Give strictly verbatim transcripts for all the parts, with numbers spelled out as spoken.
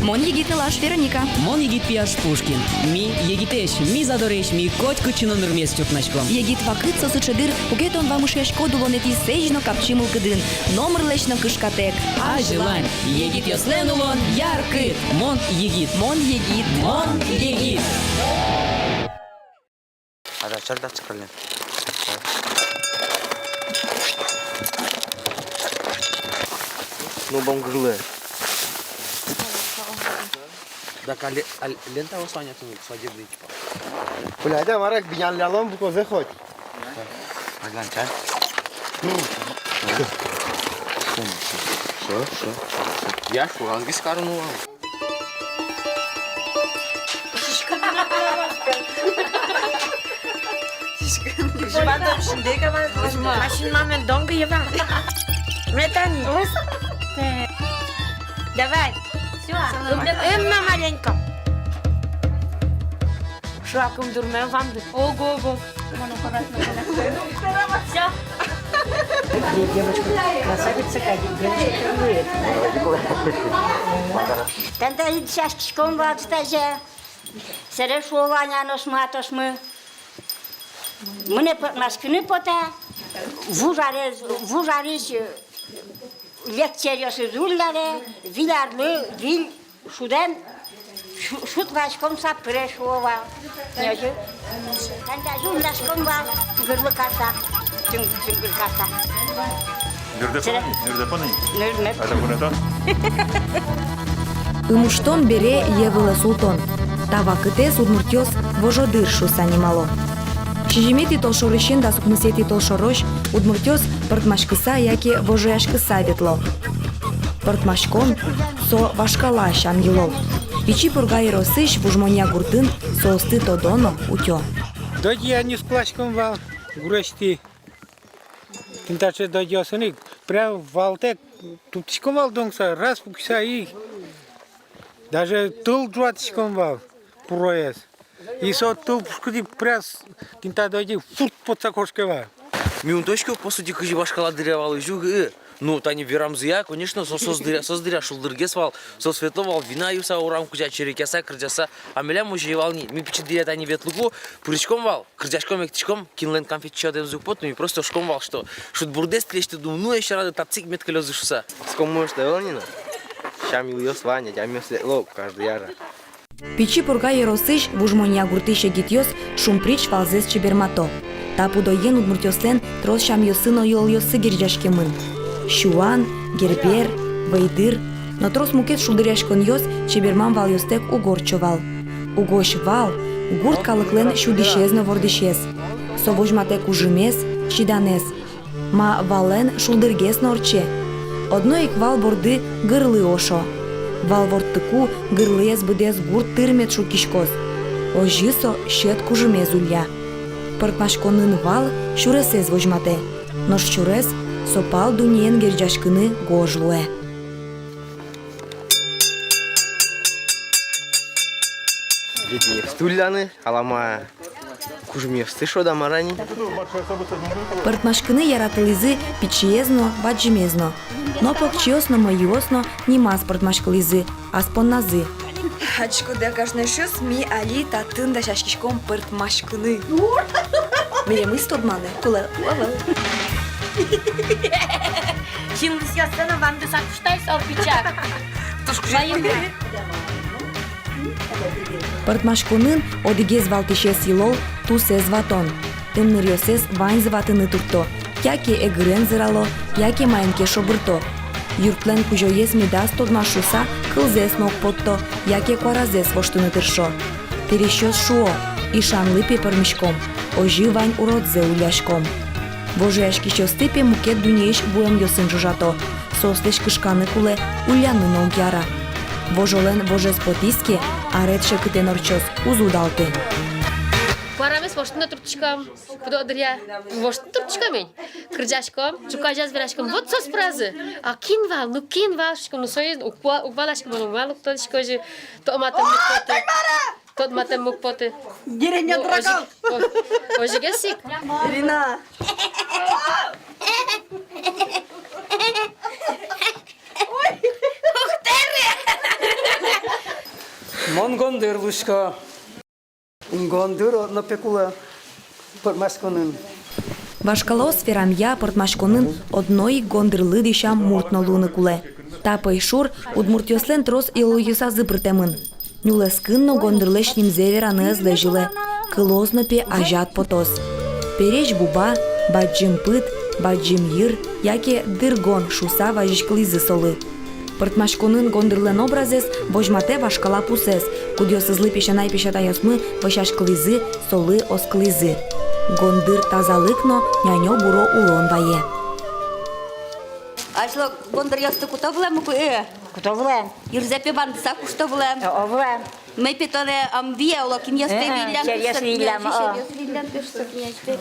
Мон егит нылаш Вероника. Мон егит пияш Пушкин. Ми егитэсь, ми задоресь, ми котькытчы но нырмес чуртнаськом. Егит вакыт со сыӵе дыр, куке тон вамышъяськод улонэтӥ сэзь но капчи мылкыдын, номырлэсь но кышкатэк. Азьлань, егитъёслэн улон яркыт. Мон егит. Мон егит. Мон егит. Ада чарда цикален. Ну, бомгырлы. Да, кале-, ал-, лента высоня, свадебный типа. Бля, да, марак биняллялом, буквозэ хоть. Азьлань чар. Всё, всё, всё. Я шурангис карыну. Животом шиндега. Машин мамин донгы ева. Метани. Давай. Всё. Эмма маленько. Шуакум дурме ванды. Ого, ого. Всё. Девочка, красавица, Катя, девочка, целует. Танталит сяськиськом вал тазьы. Сэре шуо вал аношмы-атошмы. Мынэ пӧртмаськыны потэ. Вуж арез, вуж арысь, э, лекциосыз уллялэ, виль арлы, виль шудэн шу-, шутласьком сапыре шуо вал. Нёжы. Тантазы улляськом вал, гырлы карса, чынг-, чынгыр карса. Нырдэ пони, нырдэ пони. Нырдэ. Ымуштон бере йӧ вылэ султон. Та вакытэз удмуртъёс вожодыр шуыса нимало. Сизьыметӥ толшорысен дас укмысэтӥ толшорозь удмуртъёс пӧртмаськыса яке вожояськыса ветло. Пӧртмаськон — со вашкала сям-йылол. Пичи Пурга ёросысь Вуж Монья гуртын соосты тодо но утё. Додья нискыласьком вал гурезьтӥ. Тӥни таӵе додьяосын ик прям валтэк тупатӥськом вал донгса, раз пуксьыса и даже тыл ӝуатӥськом вал пуроез. И со тыл пушкытӥ прям тӥни та додья фурт потса кошке вал. Ми ум тодӥське, по сути, кызьы вашкала дыръя вал озьы ик. Ну, тани верамзыя, конечно, со, соос дыръя, соос дыръя шулдыргес вал, соос ветло вал вина юса, урам кузя черекъяса, кырӟаса. А милям озьы ӧй вал ни, ми пичи дыръя тани ветлыку, пыриськом вал. Кырӟаськом, эктӥськом, кинлэн камфет сётэмзы уг поты, ми просто шуиськом вал, что шудбурдэс тӥлесьтыд ум нуэ, сьӧрады татчы ик мед кылёзы шуыса. Скоммуш тӧвӧл ни но. Сям-йылъёс вань, адямиос ветло каждый ар. Пичи Пурга ёросысь Вуж Монья гуртысь егитъёс шумприч валзэс чебермато. Та пудоен удмуртъёслэн трос сямъёссы но йылолъёссы герӟаськемын. Сюан, Гербер, Вӧйдыр но трос мукет шулдыръяськонъёс чебермам валъёстэк уг ортчо вал. Угось вал — гурт калыклэн сюдӥсез но вордӥсез. Со возьматэ кужымез, чиданэз. Ма валэн шулдыргес но ортче. Одно ик вал борды гырлы ошо. Вал ворттыку гырлыез быдэс гурт тыр мед шуккиськоз. Озьы со сьӧд кужымез улля. Пӧртмаськонын вал сюресэз возьматэ. Нош сюрес — со пал дуннеен герӟаськыны гож луэ. Детинъёсты улляны, алама кужымъёсты шуод-а, мар-а ни. Пӧртмаськыны яратылӥзы пичиез но, бадӟымез но. Но покчиос но, мӧйыос но нимаз пӧртмаськылӥзы, ас понназы. Адӟиськоды-а, гажано эшъёс, ми али татын дасяськиськом пӧртмаськыны. Милемыз тодманы кулэ ӧвӧл. Синлысъёссэ но вандыса куштӥз со пичак. Туж кужым. Пӧртмаськонын одӥгез валтӥсез йылол — тусэз ватон. Ымныръёсыз ваньзы ватыны туртто: яке эгырен зырало, яке маин ке шобырто. Юртлэн кузёез медаз тодма шуыса, кылзэс но уг потто, яке куаразэс воштыны тыршо. Пересьёс шуо: ишанлы, пе, пӧрмиськом, озьы вань уродзэ улляськом. Вожояськисьёсты, пе, мукет дуннеысь вуэмъёсын ӝожато. Соослэсь кышканы кулэ, улляны но уг яра. Вожолэн вожез потӥз ке, арет секытэн ортчоз, уз удалты. Куарамес воштыны турттӥськом. Пудо дыръя воштыны турттӥськом ини. Кырӟаськом, ӵуказе азьвераськом. Вот соос пыразы. А кин вал, ну кин вал, шуиськом, ну соиз, уг ва-, уг валаськы, мон ум вал, уг тодӥськы озьы. Тодматэм уг поты. Тодматэм уг поты. Деревня дураков. Ну, озьы-, о-, озьыгес ик. Ирина. Ух ты! Мон гондыр луисько. Гондыр одно пе кулэ пӧртмаськонын. Вашкалаос верамъя, пӧртмаськонын одно ик гондырлы дӥсям мурт но луыны кулэ. Та пӧйшур удмуртъёслэн трос йылолъёсазы пыртэмын. Нюлэскын но гондырлэсь нимзэ вераны ӧз лэзьылэ. Кылоз но пе азяд потоз. Пересь буба, бадӟым пыд, бадӟым йыр яке дыргон шуыса вазиськылӥзы солы. Пӧртмаськонын гондырлэн образэз возьматэ вашкала пусэз, кудъёсызлы песянай-песятайёсмы вӧсяськылӥзы, солы оскылӥзы. Гондыр тазалык но нянё-буро улон вае. Азьло гондыръёсты куто вылэм ук, э? Куто вылэм. Йырзэ пе вандыса кушто вылэм. О, о, вылэм. Мый пе тонэ ӧм вие, оло кинъёсты виллям, черъёсты виллям, о. Черъёсты виллям, пе, шуса кинъёсты.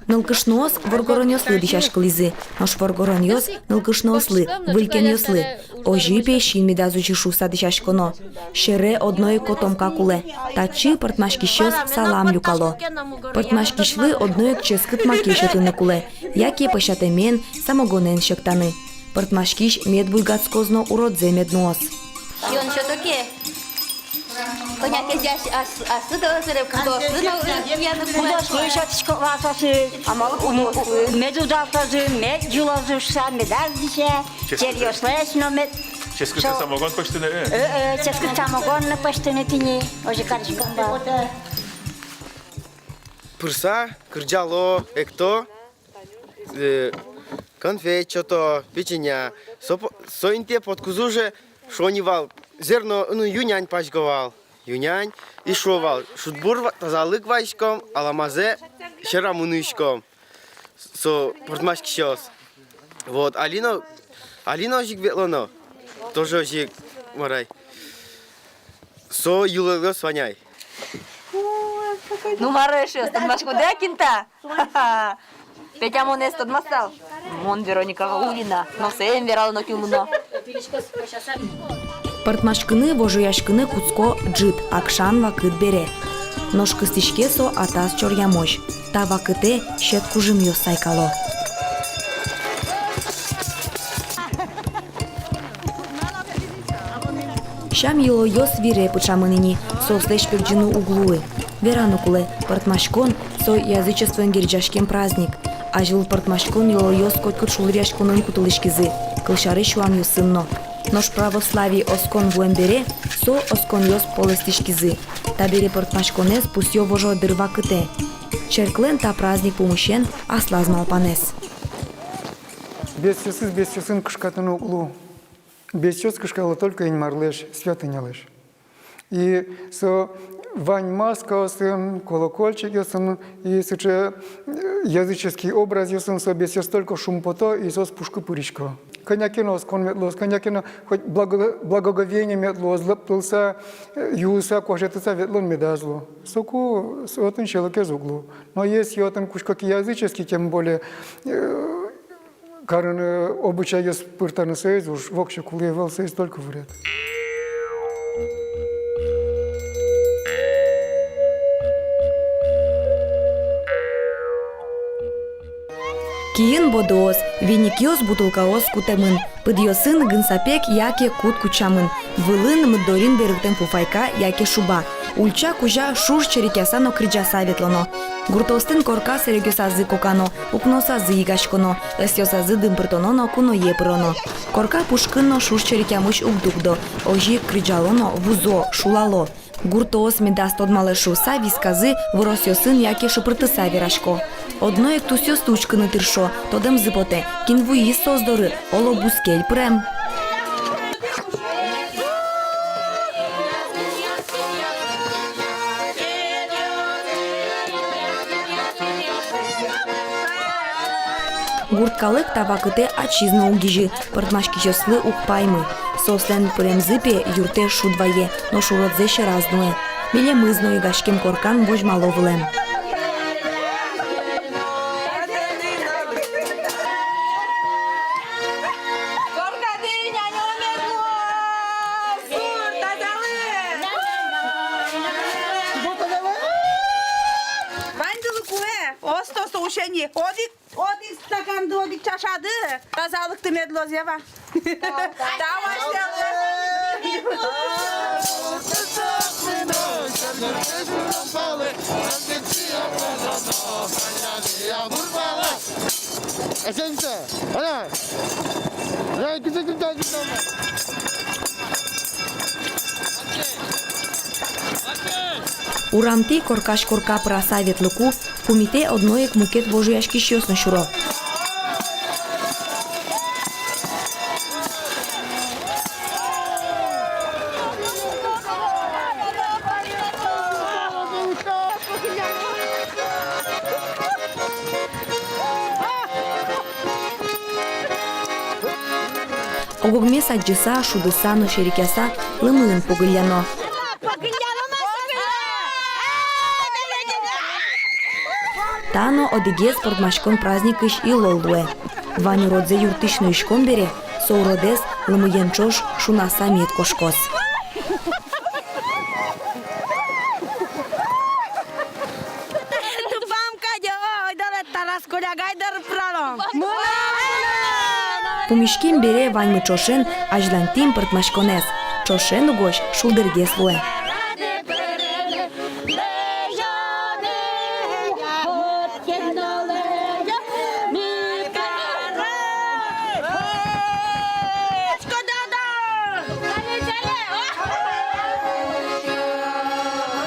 Нылкышноос воргоронъёслы дӥсяськылӥзы, нош воргоронъёс нылкышноослы, выль кенъёслы. Озьы пе син медаз учы шуыса дӥсяськоно. Сьӧре одно ик котомка кулэ. Татчы пӧртмаськисьёс салам люкало. Пӧртмаськисьлы одно ик ческыт маке сётыны кулэ, яке пӧсятэмен, самогонэн сектаны. Пӧртмаськись мед буйгатскоз но уродзэ мед нуоз. Сиён сёто ке. Кӧня ке ӟеч ас-, аслыд но, сыре кудослы но, э, кудослы сётӥсько вал соосыз. А малы кудослы? Мед удалтозы, мед йылозы шуса, медаз дӥсе. Черъёслэсь но мед. Ческыт самогон пӧзьтыны, э? Э, э, ческыт самогон но пӧзьтыны тӥни. Озьы кариськом вал. Пырса, кырӟало, экто. Э, конфет сёто, печенья. Со по-, со интые поткузы уже, шуо ни вал, зерно, ну, ю-нянь пазьго вал. Ю-нянь, и шуо вал, шудбур ва-, тазалык вазиськом, аламазэ сьӧрамы нуиськом. Со пӧртмаськисьёс. Вот, али но, али но озьы ик ветлоно. Тоже озьы ик, марай. Со йылолъёс вань ай. Ну, мар эшшо, тодмаськоды-а, кин та? Ха-ха. Петя, монэз тодмасал? Мон Вероника Ваулина. Но сое эн вералэ, нокин луоно. Пӧртмаськыны, вожояськыны кутско ӝыт, акшан вакыт бере. Нош кыстӥське со атас чоръямозь. Та вакытэ сьӧд кужымъёс сайкало. Сям-йылолъёс вире пыӵамын ини, соослэсь пегӟыны уг луы. Вераны кулэ, пӧртмаськон — со язычествоен герӟаськем праздник. Азьвыл пӧртмаськон йылолъёс котькуд шулдыръяськонын кутылӥськизы, кылсярысь, юанъёсын но. Нош православие оскон вуэм бере со осконъёс полэстӥськизы. Табере пӧртмаськонэз пусъё вожодыр вакытэ. Черклэн та праздник пумысен аслаз малпанэз. Бесъёсыз бесъёсын кышкатыны уг лу. Бесъёс кышкало только Инмарлэсь, святынялэсь. И со вань маскаосын, колокольчикъёсын, и сыӵе, э, языческий образъёсын со бесъёс только шумпото, и соос пушкы пырисько. Кӧня ке но оскон мед луоз, кӧня ке но хоть благо-, благоговение мед луоз, лӧптылса, э, юыса, куасятыса ветлон медаз лу. Соку со отын сьӧлыкез уг лу. Но если отын кутско ке языческий, тем более, э, карыны, обычайёс пыртаны, соиз уж воксё кулэ ӧвӧл, соиз только вред. Киын бодыос, виникъёс, бутылкаос кутэмын. Пыдъёсын гынсапег яке кут кутчамын. Вылын мыддорин берыктэм фуфайка яке шуба. Ульча кузя шуж чырикъяса но кырӟаса ветлоно. Гуртоослэн корка сэрегъёсазы кокано, укноосазы йыгаськоно, ӧсъёсазы дымпыртоно но куное пыроно. Корка пушкын но шуж чырикъямысь уг дугдо, озьы ик кырӟало но, вузо, шулало. Гуртоос медаз тодмалэ шуыса висказы выросъёсын яке шыпыртыса верасько. Одно ик тусъёсты учкыны тыршо, тодэмзы потэ, кин вуиз соос доры, оло, бускель пырем. Гурт калык та вакытэ ачиз но уг гизьы, пӧртмаськисьёслы уг паймы. Соослэн пыремзы пе юртэ шуд вае, нош уродзэ сьӧраз нуэ. Милемыз но йыгаськем коркан возьмало вылэм. Коркады няньёмедло! Сур тазалы! Ваньдылы кулэ, осто со ушени, одӥг, одӥг стаканды, одӥг чашады. Тазалыкты мед луоз, Ева. Тау, асьтэлы. Урамтӥ коркась корка пыраса ветлыку, пумитэ одно ик мукет вожъяськисьёс но сюро. Ог-огмес адӟыса, шудыса но серекъяса, лымыын погылляно. Та но одӥгез пӧртмаськон праздникысь йылол луэ. Вань уродзэ юрттӥсь нуиськом бере, со уродэз лымыен ӵош шунаса мед кошкоз. Тупам кадь, ойдолэ Тарас Кулягай доры пыралом. Пумиськем бере ваньмы ӵошен азьлантӥм пӧртмаськонэз. Ӵошен угось шулдыргес луэ.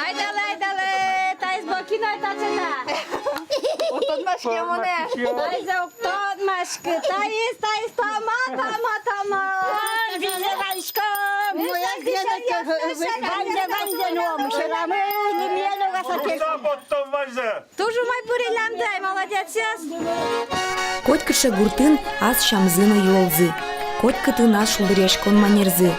Айдалэ, айдалэ, таиз бакинай тачана. Тодмаське монэ. Таиз тодмаське, таиз, таиз, тама, тама, тама. Визьзэ вайиськом. Ваньзэ, ваньзэ, но, мышерамы, лымие но васа. Туж умой пыриллям тай, молодецъёс. Котькыӵе гуртын ас сямзы но йылолзы, котькытын ас шулдыръяськон манерзы.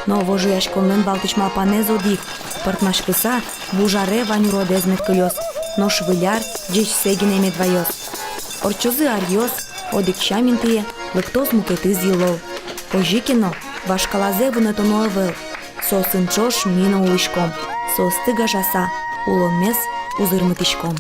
Но вожъяськонлэн валтӥсь малпанэз одӥг: пӧртмаськыса, вуж аре вань уродэз мед кылёз, нош Выль ар ӟечсэ гинэ мед ваёз. Ортчозы аръёс, одӥг сям интые лыктоз мукетыз йылол. Озьы ке но, вашкалазэ вунэтоно ӧвӧл. Соосын ӵош ми но улӥськом, соосты гажаса, улонмес узырмытӥськом.